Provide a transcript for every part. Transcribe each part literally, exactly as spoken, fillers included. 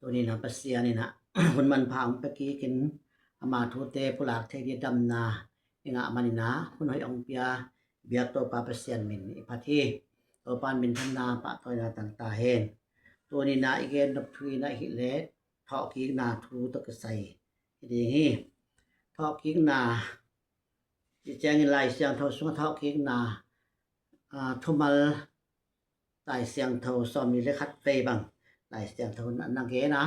Tuni-in ah Pasian in ah hun manpha hong pia kik in, ama thute pulak thei ding damna i ngah manin ah hun hoih hong pia biak Topa Pasian min i phat hi. Topa in minthanna pahtawina tang ta hen. Tuni-in ah i gen nop thu in ah ahih leh thawhkikna thu tawh kisai hi ding hi. Thawhkikna, ci ciangin Lai Siangtho sungah thawhkikna, aa, thumal Lai Siangtho sawmli le khat vei bang Lai Siangtho na, na gen a.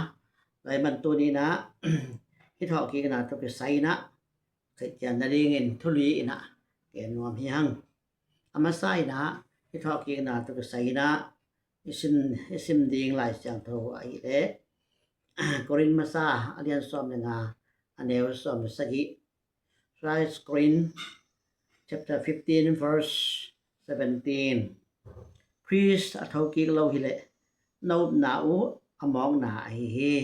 Tua ahih man tuni-in ah hih thawhkikna tawh kisai in ah Khristian na dingin thu li in ah gen nuam hi hang. A masa in ah hih thawhkikna tawh kisai in ah i sim, i sim ding Lai Siangtho ahih leh Korin masa a lian sawm le nga, a neu sawm le sagih. First Corinth chapter fifteen, verse seventeen. Khrist a thokik lo hi leh na upna uh a mawkna ahi hi.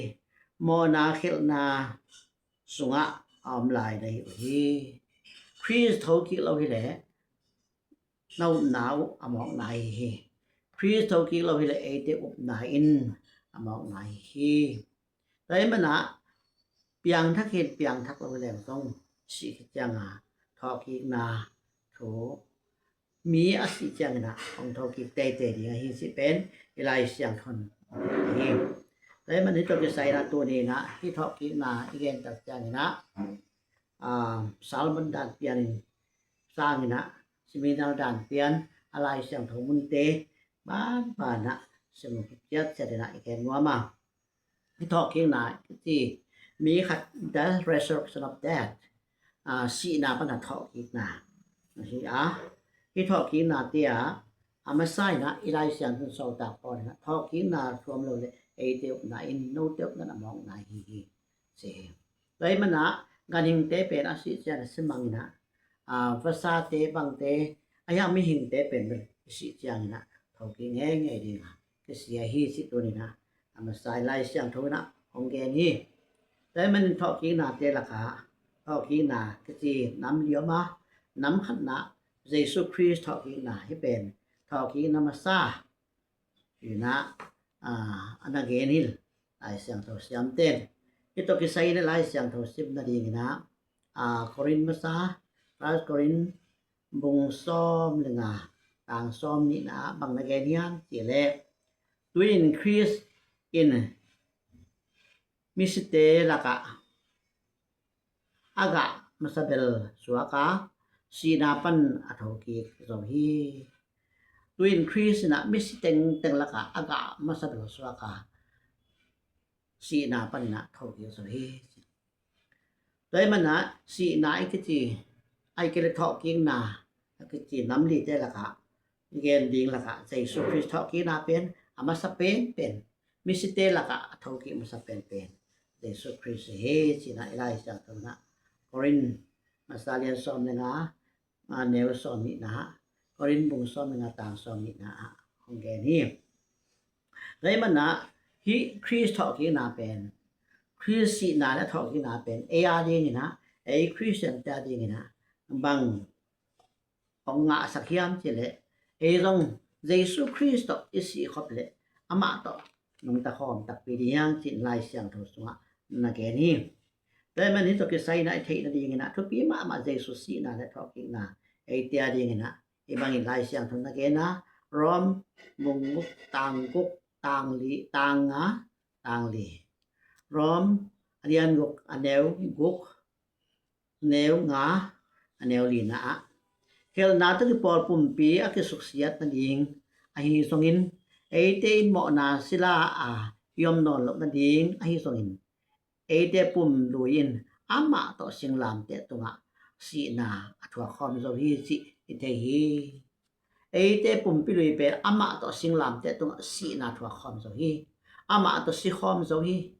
Mawhna khelhna sungah a om lai na hi uh hi. Khrist thokik lo hi leh na upna uh a mawkna ahi hi. Khrist thokik lo hi leh eite upna in a mawkna ahi hi. Tua ahih man ah piangthak hi, piangthak lo hi leh zong sih khit ciang a thawhkikna thu, mi a sih ciangin ah hong thokik teitei ding ahi cih pen i Lai Siangtho in hi. Tua ahih man hih tawh kisai in ah tuni-in ah hih thawhkikna i gen tak ciangin ah, aa, sermon dan pian in, sangin ah seminar dan pian, a Lai Siangtho munte banban ah sim ciatciat in ah i gen nuam a. Hih thawhkikna kici, mi khat, the resurrection of death, aa, sihna pan a thawhkikna ahi a. Hih thawhkikna te ah a masa in ah i Lai Siangtho in Sawltak Paul in ah thawhkikna thu om lo leh eite upna in note upna in a mawkna ahi hi, ci hi. Tua ahih man ah ganhingte pen a sih ciang a si mang in ah, aa, vasate bangte, a hiang mihingte pen bel i sih ciangin ah thokik ngeingei ding a kisia hi cih tuni-in ah a masa i Lai Siangtho in ah hong gen hi. Tua ahih manin thawhkiknate lakah thawhkikna kici nam li om a, nam khatna Jesu Khrist thawhkikna hi pen thawhkikna masa in ah, aa, a na gen hi Lai Siangtho siamten. Hih tawh kisai in ah Lai Siangtho sim nadingin ah, aa, Korin masa, First Korin bung sawm le nga, tang sawm nihna ah bang na gen hiam cih leh, tu-in Khrist in misite lakah a gah masa bel suak a, sihna pan a thokik zo hi. Tu-in Khrist in ah misi tengteng lakah a gah masa bel suak a, sihna pan in ah thokik zo hi. Tua ahih man ah sihna i kici, ahih kei leh thawhkikna a kici nam lite lakah gen ding lakah Jesu Khrist thawhkikna pen a masa penpen, misite lakah a thokik masa penpen Jesu Khrist hi, ci-in ah i Lai Siangtho in ah Korin masa lian sawm le nga, aa, neu sawm nihna ah, Korin bung sawm le nga, tang sawm nihna ah hong gen hi. Tua ahih man ah hih Khrist thawhkikna pen, Khrist sihna le thawhkikna pen ei a dingin ah, ei Khristiante a dingin ah bang hong ngahsak hiam cih leh, ei zong Jesu Khrist tawh i sih khop leh amah tawh nungta khawm takpi ding hi hang, ci-in Lai Siangtho sungah na gen hi. Tua ahih man hih tawh kisai in ah i theih nadingin ah thupi mahmah Jesu sihna le thawhkikna eite a dingin ah hih bangin Lai Siangtho in na gen a, Rom bung guk, tang guk, tang li, tang nga, tang li. Rom a lian guk, a neu guk, neu nga, a neu lina ah, khelhna tawh kipawl pumpi a kisuksiat nading ahi zongin, eite in mawhna sila a i om nawn loh nading ahi zongin, eite pum lui in amah tawh singlamteh tungah sihna a thuak khawm zo hi cih i thei hi. Eite pumpi lui pen amah tawh singlamteh tungah sihna thuak khawm zo hi. Amah tawh si khawm zo hi.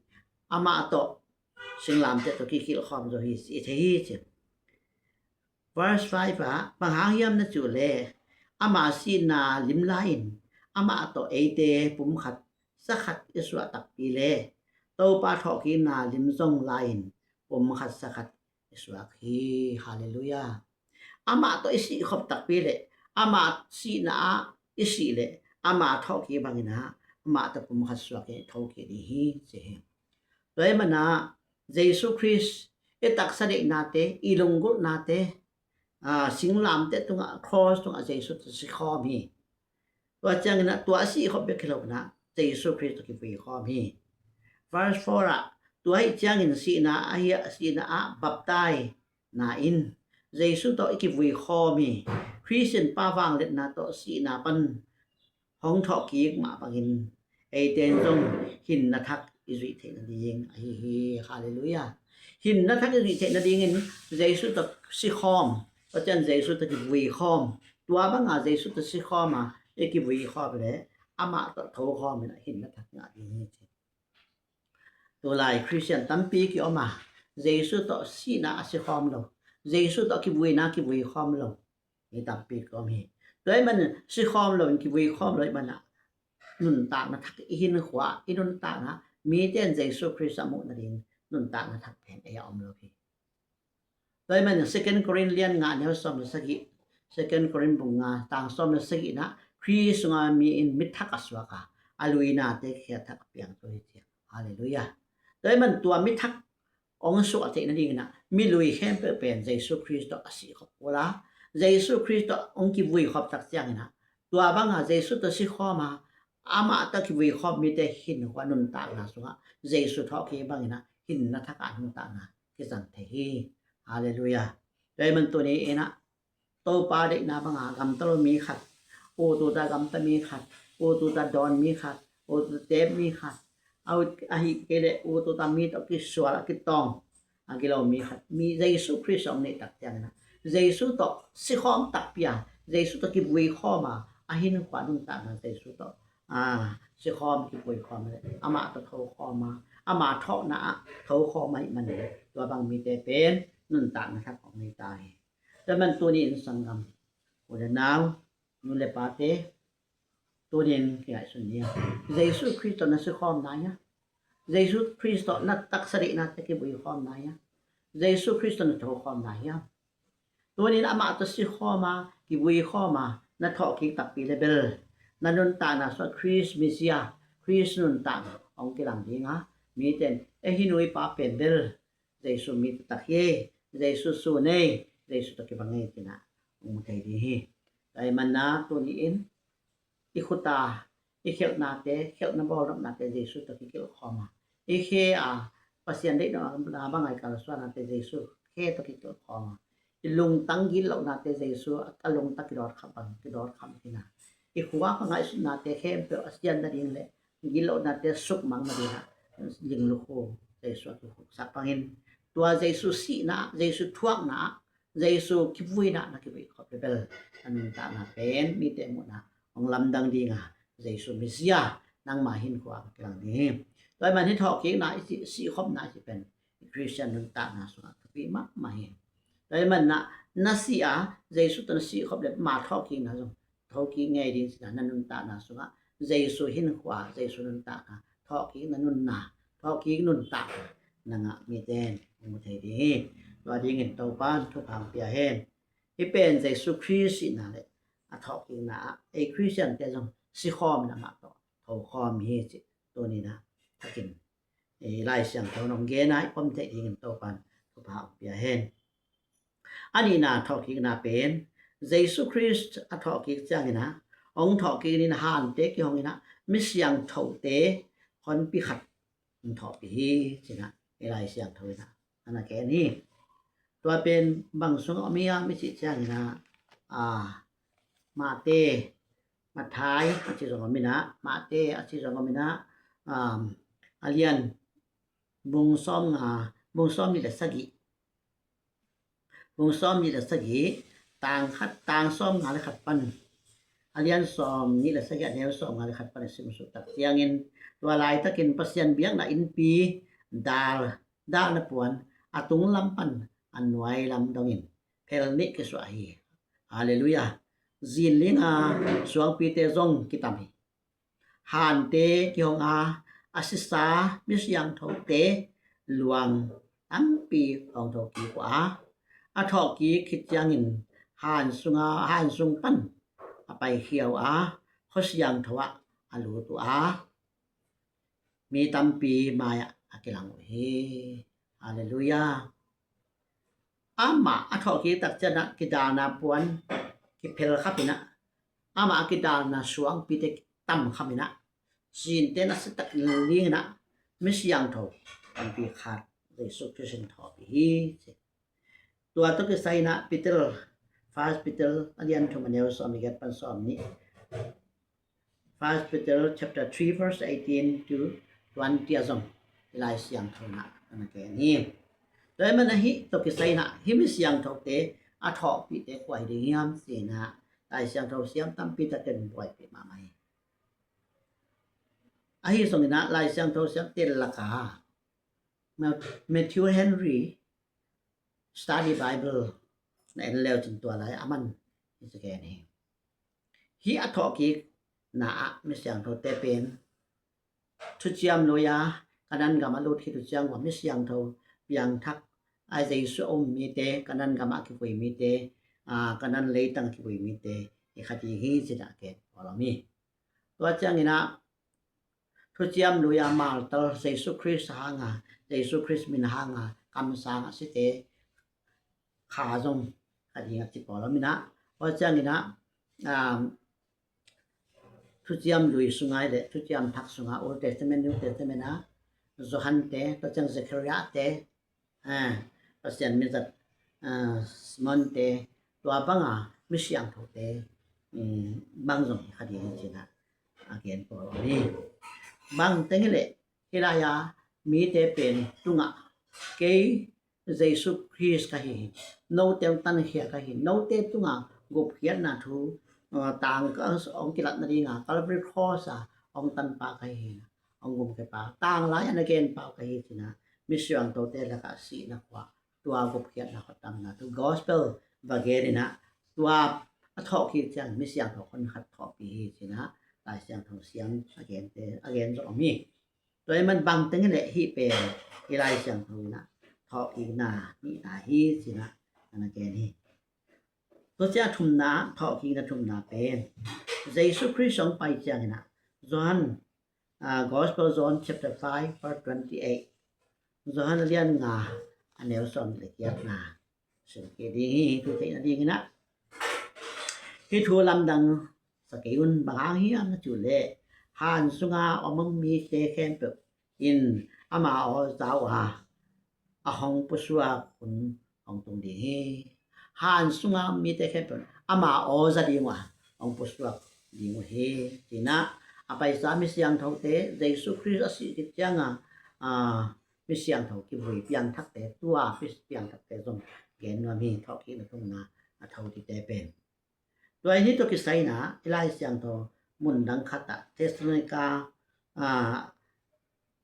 Amah tawh singlamteh tawh kikilh khawm zo hi, i thei hi ci. Verse five ah, bang hang hiam na cih uh leh, ama sihna lim lai-in amah tawh eite pumkhat sakhat i suah takpi leh, Topa thawhkikna lim zong lai-in pumkhat sakhat i suak hi. Halleluiah. Amah tawh i sih khop takpi leh, ama sihna ah i sih leh, ama thawhkik bangin ah amah tawh pumkhat suak in i thokik ding hi, ci hi. Tua ahih manin Jesu Khrist i taksa deihnate, i lunggulhnate, aa, singlamteh tungah, cross tungah Jesu tawh sikhawm hi. Tua ciangin ah tua a sihkhop bek hi lo in ah Jesu Khrist tawh kivui khawm hi. Verse four ah, tua ahih ciangin sihna ahi a, sihna ah baptaizna in Jesu tawh i kivui khawm hi. Khristian pa vangliatna tawh sihna pan hong thawhkik mah bangin eite in zong hinna thak i zuih theih nading ahi hi. Halleluiah. Hinna thak i zuih theih nadingin Jesu tawh sikhawm, Pasian Jesu tawh kivui khawm, tua banga Jesu tawh sikhawm a i kivui khawm le amah tawh thokhawm in ah hinna thak ngah ding hi, ci. Tulai Khristian tampi kiom a, Jesu tawh sihna a sikhawm lo, Jesu tawh kivuina kivui khawm lo hi tampi kiom hi. Tua ahih manin sikhawm lo in kivui khawm lo ahih manin ah nuntakna thak i hinkhua, i nuntakna, mite in Jesu Khrist a muh nading nuntakna thak pen ei a om lo hi. Tua ahih manin Second Korin lian nga neu sawm le sagih, Second Korin bung nga tang sawm le sagih in ah Khrist sunga mi in mithak a suak a, a luinate khe thak a piang tua hi, ci. Halleluiah. Tua ahih manin tua mithak hong suah theih nadingin ah mi lui khempeuh pen Jesu Khrist tawh a sihkhop kul a, Jesu Khrist tawh hong kivui khop tak ciangin ah tua banga Jesu tawh sikhawm a, amah tawh kivui khawm mite hinkhua nuntakna sungah Jesu thawhkik bangin ah hinna thak a nuntakna kizang thei hi. Halleluiah. Tua ahih manin tuni in ah Topa deihna banga gamta lo mi khat, ut ut a gamta mi khat, ut ut a dawn mi khat, ut ut a tep mi khat, a ut, ahih kei leh ut ut a mi tawh kisual a kitawng a gilo mi khat, mi Jesu Khrist hong neih tak ciangin ah Jesu tawh sikhawm takpi a, Jesu tawh kivui khawm a, a hinkhua nuntakna Jesu tawh, aa, sikhawm kivui khawm le amah tawh thokhawm a, ama thawhna ah thokhawm ahih manin tua bang mite pen nuntakna thak hong nei ta hi. Tua ahih manin tuni in sanggam, u le nau, nu le pate, tuni in kingaihsun ni a, Jesu Khrist tawh na sikhawm nai a, Jesu Khrist tawh na taksa deihnate kivui khawm nai a, Jesu Khrist tawh na thokhawm nai hiam? Tuni in amah tawh sikhawm a, kivui khawm a, na thawhkik takpi le bel na nuntakna sungah Khrist Messiah, Khrist nuntakna hong kilang ding a, mite in ei hih nu hih pa pen bel Jesu mi taktak hi, Jesu su nei, Jesu tawh kibang hi ci-in ah hong mu thei ding hi. Tua ahih manin tuni in i khut a, i khialhnate, khialhna bawlnopnate Jesu tawh kikilh khawm a, i khe a, Pasian deihna bang a i kalsuannate Jesu khe tawh kikilh khawm a, i lungtang gitlohnate Jesu a lungtang kidawt kham bang kidawt kham hi-in ah, i khua a ngaihsutnate khempeuh a sian nading le gitlohnate sukmang nading ah ling lukhu Jesu a kikhuksak bangin, tua Jesu sihna, Jesu thuakna, Jesu kivuina na kivui khop le bel a nuntakna pen mite muhna hong lamdang ding a, Jesu Messiah nangma hinkhua kilang ding hi. Tua ahih manin hih thawhkikna i cih, sihkhopna i cih pen Khristian nuntakna sungah thupi mahmah hi. Tua ahih manin na sih a, Jesu tawh na sihkhop le ama thawhkikna zong thokik ngei ding ci-in ah na nuntakna sungah Jesu hinkhua, Jesu nuntakna, thawhkik na nunna, thawhkik nuntakna na ngah mite in mu thei ding hi. Tua dingin Topa'n thupha hong pia hen. Hih pen Jesu Khrist sihna le a thawhkikna ah ei Khristiante zong sikhawm in amah tawh thokhawm hi cih tuni in ah thakin ei Lai Siangtho in hong gen a i pom theih dingin Topa'n thupha hong pia hen. A nihna thawhkikna pen Jesu Khrist a thawhkik ciangin ah, hong thawhkik ni-in hante kihong in ah, mi siangthote honpi khat hong thawhpih hi ci-in ah ei Lai Siangtho in ah a na gen hi. Tua pen bang sungah om hiam i cih ciangin ah, a, Mate, Matthai a cih zong om in ah, Mate a cih zong om in ah, um, a lian bung sawm nga, bung sawm nih le sagih, bung sawm nih le sagih, tang khat, tang sawm nga le khat pan a lian sawm nih le sagih a neu sawm nga le khat pan i simsuk tak ciangin, tua laitakin Pasian biakna innpi dal, dalna puan a tunglam pan a nuailam dongin phel nih kisuah hi. Halleluiah. Zinling a suangpite zong kitam hi. Hante kihong a, a sisa mi siangthote luang tampi hong thawhkik uh a, a thawhkik khit ciangin han sunga, han sung pan a paikhia uh a, khua siangtho ah a lut uh a, mi tampi mai-ah a kilang uh hi. Halleluiah. Amah a thawhkik tak ciangin ah kidalna puan kiphel khapin ah, amah a kidalna suangpite tam khapin ah, sinte nasia tak lingin ah, mi siangtho tampi khat Jesu Khrist in thawhpih hi, ci. Tua tawh kisai in ah Peter, First Peter a lian thum a neu sawm le giat pan sawm nih, First Peter chapter three verse eighteen to twenty a zong Lai Siangtho in ah a na gen hi. Tua ahih manin ah hih tawh kisai in ah hih mi siangthote a thawhpihte kua hi ding hiam ci-in ah Lai Siangtho siam tampi takin buaipih mahmah hi. Ahi zongin ah Lai Siangtho siamte lakah Ma-, Matthew Henry Study Bible na en leu cin tua lai a man hi ci gen hi. Hih a thawhkikna ah mi siangthote pen thuciam lui-a Kanaan gam a lut khit uh ciang ua mi siangtho piangthak a Jesu a um mite, Kanaan gam ah kivui mite, a, Kanaan leitang a kivui mite hi kha ding hi ci-in ah gen pawl om hi. Tua ciangin ah thuciam lui-a martar Jesu Khrist hanga, Jesu Khrist min hanga kamsang a site kha zong kha ding a ci pawl om in ah, tua ciangin ah, um, thuciam lui sunga le thuciam thak sunga Old Testament, New Testament a Johan te, tua ciang Zechariah te, a, Pasian mizat, a, Simon te, tua banga mi siangthote, um, bang zong hi kha ding hi ci-in ah a gen pawl om hi. Bang teng hileh hih lai-a mite pen tungah kei Jesu Khrist ka hi hi, note hong tankhia ka hi hi, note tungah gupkhiatna thu, a, tang ka hong kilat nadinga Calvary Cross ah hong tanpa ka hi hi, hong gumkhia pa, tanglai-a na genpa uh ka hi hi ci-in ah mi siangthote lakah sihna khuah, tua gupkhiatna khuahtamna thu gospel va gen in ah, tua a thawhkik ciang mi siangtho khat thawhpih hi ci-in ah Lai Siangtho siam a gente a gen zong om hi. Tua ahih manin bang teng hileh hih pen hih Lai Siangtho in ah thawhkikna nihna hi ci-in ah a na gen hi. Tua ciang a thumna, thawhkikna thumna pen Jesu Khrist hong pai ciangin ah Johan, a, Gospel John chapter five verse twenty-eight. Johan a lian nga a neu sawm le giatna sim kik ding hi, thu theih nadingin ah. Hih thu lamdang sa kei un, bang hang hiam na cih uh leh han sunga om mite khempeuh in ama aw za uh a, a hong pusuak hun hong tung ding hi. Han sunga mite khempeuh in ama aw za ding uh a, hong pusuak ding uh hi. Ci-in ah a paisa mi siangthote Jesu Khrist a sih khit cianga, a, mi siangtho kivui piangthakte, tua pi-, piangthakte zong gen nuam hi, thawhkikna thumna a thawhkikte pen. Tua hi, tua kisai in ah hih Lai Siangtho mun dang khat ah Thessalonica, a,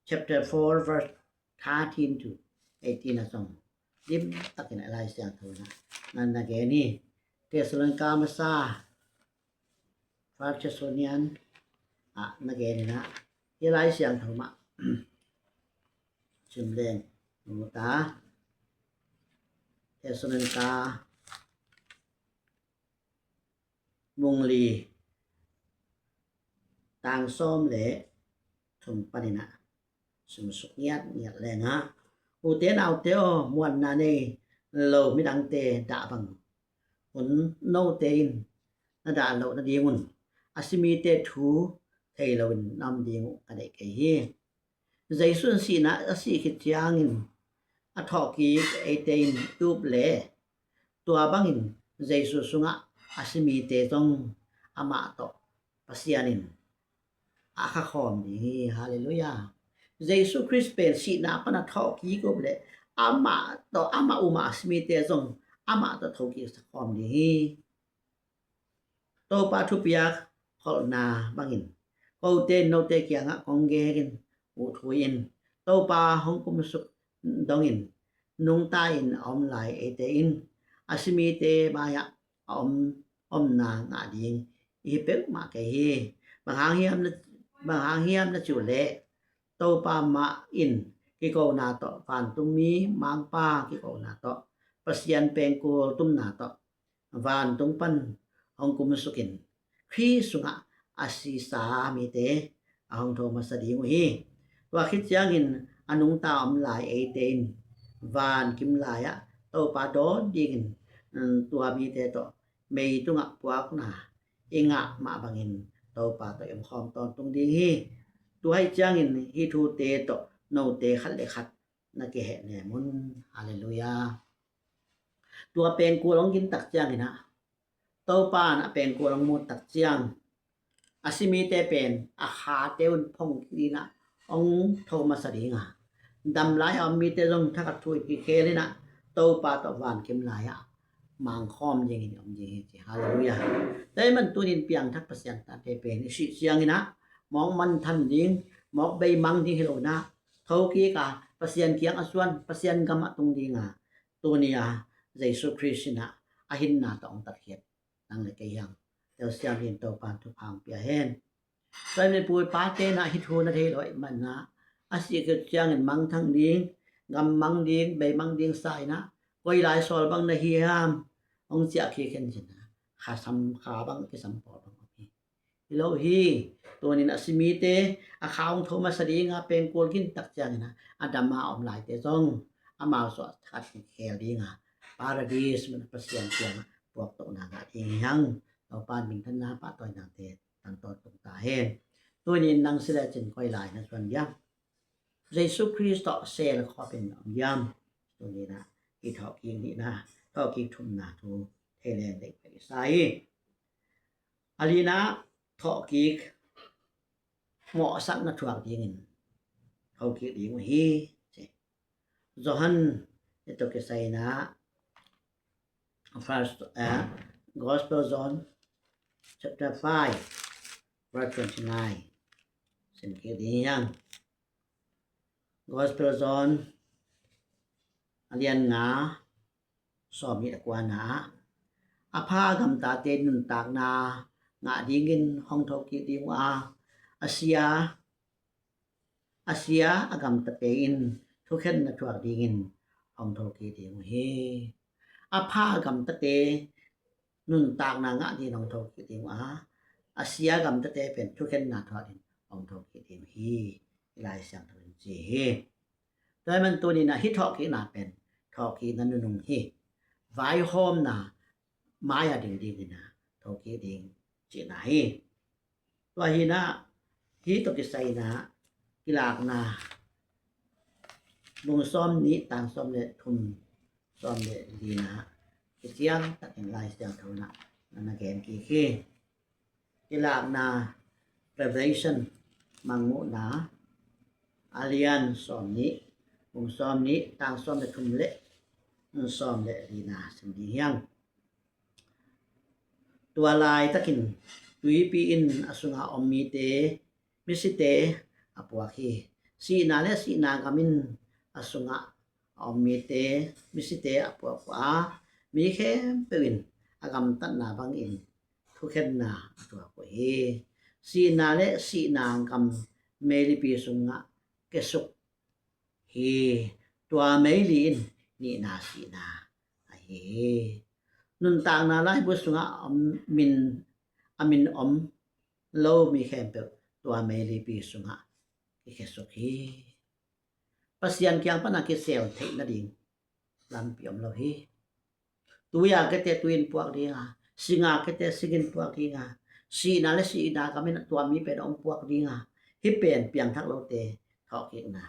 chapter four verse thirteen to eighteen ah zong dim takin ah Lai Siangtho in ah na, na gen hi. Thessalonica masa, First Thessalonian ah na gen in ah hih Lai Siangtho mah sim leng mu ta. Thessalonica bung li, tang sawm le thum panin ah sim suk ngiatngiat leng ah, ute naute aw, muanna nei lo midangte dah bang un note in na dah loh nadingun a si mite thu thei loin na om ding uh ka deih kei hi. Jesu in sihna a sih khit ciangin a thawhkik eite in tup le tua bangin Jesu sungah a si mite zong amah tawh Pasian in a khakhawm ding hi. Halleluiah. Jesu Khrist pen sihna pan a thawhkik up le amah tawh, amah umah a si mite zong amah tawh thokik sakhawm ding hi. Topa thupiak kholhna bangin kote in note kiangah kong gen uh thu in, Topa hong kumsuk dongin nungta in a om lai eite in a si mite mai-ah a om, omna ngah ding i hi peuhmah kei hi. Bang hang hiam na, bang hang hiam na cih uh leh Topa mah in kikona tawh, vantungmi Mangpa kikona tawh, Pasian pengkul tumna tawh vantung pan hong kumsukin Khrist sungah a sisa mite a hong tho masa ding uh hi. Tua khit ciangin a nungta om lai eite in vankim lai-ah Topa dawn dingin, um, tua mite tawh mei tungah puakna i ngah mah bangin Topa tawh i omkhawm tawntung ding hi. Tua hi ciangin hih thute tawh note khat le khat na kihehnem un. Halleluiah. Tua pengkul hong gintak ciangin ah, Topa in a pengkul hong muttak ciang, a si mite pen a khate un phong kik dinah hong tho masa dinga, dam lai a om mite zong thakhat thu in kikhel inah Topa tawh vankim lai-ah mangkhawm dingin om ding hi ci. Halleluiah. Tua ahih man tunin piangthak Pasian tate pen i sih ciangin ah mawk manthan ding, mawk beimang ding hi lo inah, thokik a Pasian kiang a suan, Pasian gam a tung dinga, tuni a Jesu Khrist inah a hinna tawh hong tatkhiat nang le kei hiang Tel Siam in Topa in thupha hong pia hen. Tua ahih man pu pate inah hih thu na thei lo ahih manah, a sih khit ciangin mangthang ding, gam mang ding, beimang ding sa inah, koi lai sawl bang na hiam, hong ciah kik hen ci inah, kha sam kha bang kisam pawl bang om hi. Hi lo hi. Tunin a si mite a kha hong tho masa dinga pengkul gintak ciangin ah, a dam a om laite zong amau suah khat kikhel dinga, Paradis mun a Pasian kiangah puaktohna ngah ding hi hang. Topa in minthanna pahtawinate tang tawntung ta hen. Tunin nang si lecin koi lai na suan diam? Jesu Khrist tawh sel khawpin om diam? Tuninah hih thawhkik nihna, thawhkik thumna thu thei leng deih pah i sa hi. A lina, thawhkik mawhsakna thuak dingin thokik ding uh hi ci. Johan i tawh kisaina, first, eh, Gospel John chapter five, verse twenty-nine. Sim kik ding hiang. Gospel John a lian nga, sawm nih le kuana ah, a pha a gamtate nuntakna ngah dingin hong thokik ding uh a, a sia, a sia a gamtate in thukhenna thuak dingin hong thokik ding uh hi. A pha a gamtate nuntakna ngah dingin hong thokik ding uh a, a sia gamtate pen thukhenna thuak dingin hong thokik ding uh hi. I Lai Siangtho in ci hi. Tua ahih man tuninah hih thawhkikna pen thawhkikna nunung hi. Vaihawmna mai-a ding dinginah thokik ding cihna hi. Tua hinah hih tawh kisaina, Kilakna bung sawm nih, tang sawm le thum, sawm le lina kiciang takin Lai Siangtho inah na gen kik hi. Kilakna, Revelation, Mangmuhna a lian sawm nih, bung sawm nih, tang sawm le thum le sawm le lina sim ding hiang. Tua laitakin tuipi in a sungah a om mite, misite a puak hi. Sihna le sihna gam in a sungah a om mite, misite a puak uh a, mi khempeuh in a gamtatna bangin thukhenna a thuak uh hi. Sihna le sihna gam meilipi sungah kiasuk hi. Tua meili in nihna sihna ahi hi. Nuntakna laibu sungah a min, a min om lo mi khempeuh tua meilipi sungah kikhiasuk hi. Pasian kiang pana kisel theih nading lampi om lo hi. Tui a kiate tui in puak dinga, sing a kiate sing in puak dinga, sihna le sihna gam in tua mi pen a om puak dinga, hih pen piangthak lote thawhkikna,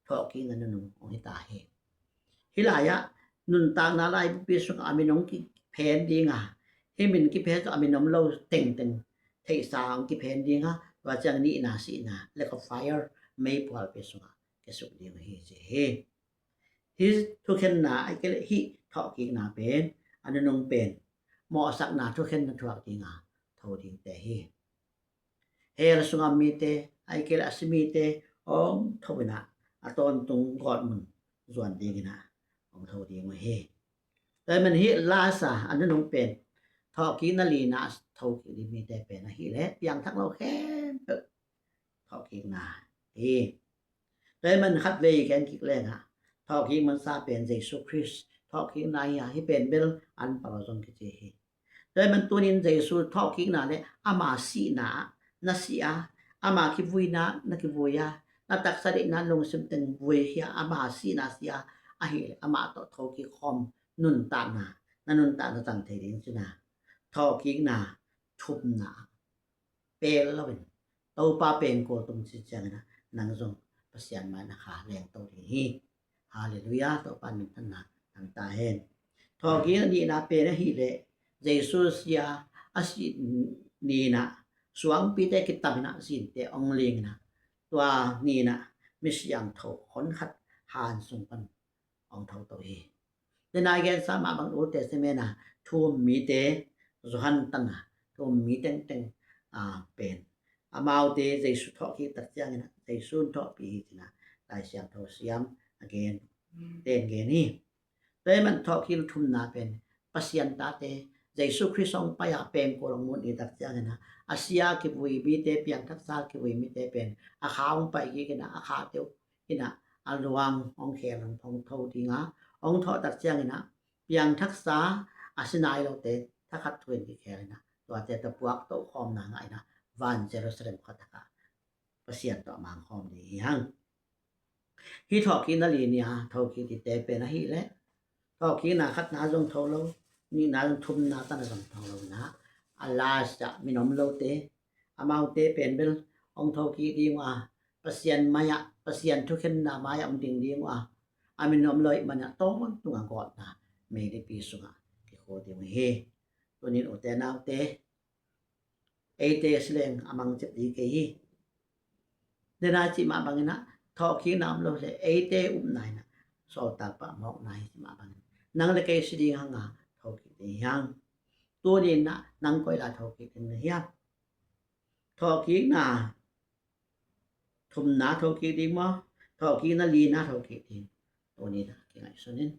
thawhkikna nunung hong hi ta hi. Hih lai-ah nuntakna laibupi sungah a min hong kiphen dinga, hih min kiphen sungah a min om lo tengteng theihsa hong kiphen dinga, tua ciang nihna sihna, lake of fire, meipualpi sungah kiasuk ding uh hi ci hi. Hih thukhenna, ahih kei leh hih thawhkikna pen a nunung pen mawhsakna thukhenna thuak dinga tho dingte hi. Hell sungah mite, ahih kei leh a si mite hong tho inah a tawntung gawtmun zuan dinginah hong tho ding uh hi. Tua ahih man hih lasa a nunung pen thawhkikna lina a thokik ding mite pen ahih leh piangthak lo khempeuh thawhkikna hi. Tua ahih man khatvei gen kik lengah thawhkik mansa pen Jesu Khrist thawhkikna hi a, hih pen bel an palo zong kici hi. Tua ahih man tunin Jesu thawhkikna le ama sihna ah na si a, ama kivuina na kivui a, na taksa deihna lungsim teng vui hi a, ama sihna sia ahih leh amah tawh thokik khawm nuntakna, na nuntakna zang thei ding cihna, thawhkikna thumna pel loin Topa pengkul tung cih ciangin ah nang zong Pasian mai-ah na kha lengto ding hi. Halleluiah, Topa minthanna tang ta hen. Thawhkikna nihna pen ahih leh Jesu sia a sih ni-in ah suangpite kitam in ah zinte hong ling in ah, tua ni-in ah mi siangtho honkhat han sung pan hong tho to hi. Dena i gensa mah bang Old Testament a thu-um mite, Johan tan a thu-um mi tengteng a pen amaute Jesu thawhkik tak ciangin ah Jesu in thawhpih hi cih na Lai Siangtho siam a gen, ten gen hi. Tua ahih man thawhkikna thumna pen Pasian tate Jesu Khrist hong pai a pengkul hong mun ni tak ciangin ah a sia kivui mite, piangthaksa kivui mite pen a kha hong pai kik in ah a khate uh in ah a luang hong khel, hong thawh, hong thawh ding a, hong thawh tak ciangin ah piangthaksa a si nai lote thakhat thu-in kikhel in ah tuate tawh puak tohkhawmna ngah in ah van Jerusalem khuathak ah Pasian tawh mang khawm ding hi hang. Hih thawhkikna li ni a thokik dingte pen ahih leh thawhkikna khatna zong tho lo, nihna zong, thumna tan a zong tho lo in ah a last ah min om lote, amaute pen bel hong thokik ding uh a, Pasian mai-ah, Pasian thukhenna mai-ah hong ding ding uh a, a min om lo ahih man ah tawntung a gawtna meilipi sungah kikhul ding uh hi. Tuni-in ute naute, eite si leng a mang cip ding kei hi. Dena cih mah bangin ah thawhkikna om lo leh eite upna in ah sawltak pah mawkna hi cih mah bangin nang le kei si ding hang a thokik ding hi hang. Tuni-in ah nang koi la thokik ding na hiam? Thawhkikna thumna thokik ding maw, thawhkikna lina thokik ding? Tuni-in ah kingaihsun in.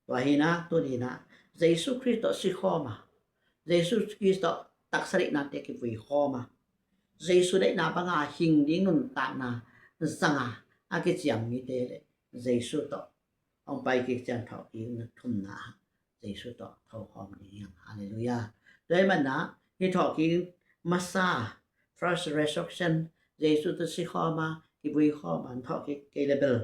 Tua hi in ah tuni-in ah Jesu Khrist tawh sikhawm a, Jesu Khrist tawh taksa deihnate kivui khawm a, Jesu deihna banga hing ding nuntakna zang a, a kiciam mite le Jesu tawh hong pai kik ciang thawhkikna thumna ah Jesu tawh tho khawm ding hi hang. Halleluiah. Tua ahih man ah hih thawhkik masa, first resurrection, Jesu tawh sikhawm a, kivui khawm a, thawhkik kei le bel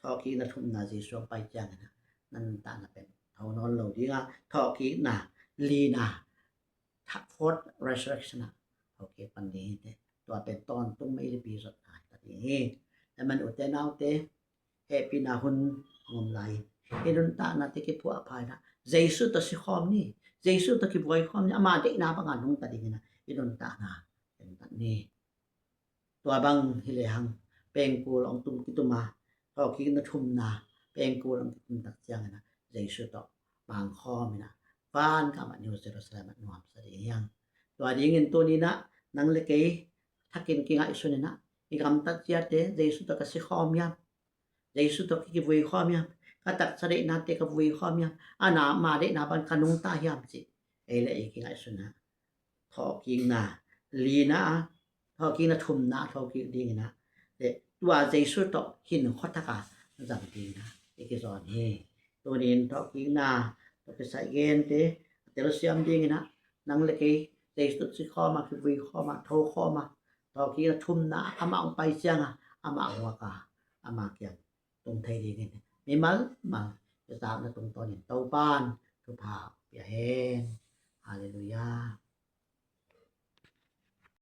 thawhkikna thumna Jesu hong pai ciangin ah na nuntakna pen tho nawn lo ding a, thawhkikna lina, fourth resurrection ah thokik pan ding hi teh. Tua pen tawntung meilipi zotna hi ta ding hi. Tua ahih man ute naute, hehpihna hun hong om lai hi. I nuntaknate kiphuahpha in ah Jesu tawh sikhawm ni, Jesu tawh kivui khawm ni, ama deihna banga nungta dingin ah i nuntakna en tat ni. Tua bang hi lehang pengkul hong tum, kitum a, thawhkikna thumna pengkul hong kitum tak ciangin ah Jesu tawh mang khawm in ah van gam ah, New Jerusalem ah nuamsa ding hi hang. Tua dingin tuni-in ah nang le kei thakin kingaihsun in ah, i gamtat ciate Jesu tawh ka sikhawm hiam? Jesu tawh ka kivui khawm hiam? Ka taksa deihnate ka vui khawm hiam? Ama deihna bang ka nungta hiam cih ei le ei kingaihsun in ah thawhkikna lina a, thawhkikna thumna a thokik dingin ah, le tua Jesu tawh hin khuathak a zang dingin ah i kizawn hi. Tuni-in thawhkikna tawh kisai gente a telsiam dingin ah nang le kei Jesu tawh sikhawm a, kivui khawm a, tho khawm a, thawhkikna thumna amah hong pai ciang a, amah huak a, ama kiang tung thei dingin mimal mal i zakna tungtawnin Topa'n thupha pia hen. Halleluiah.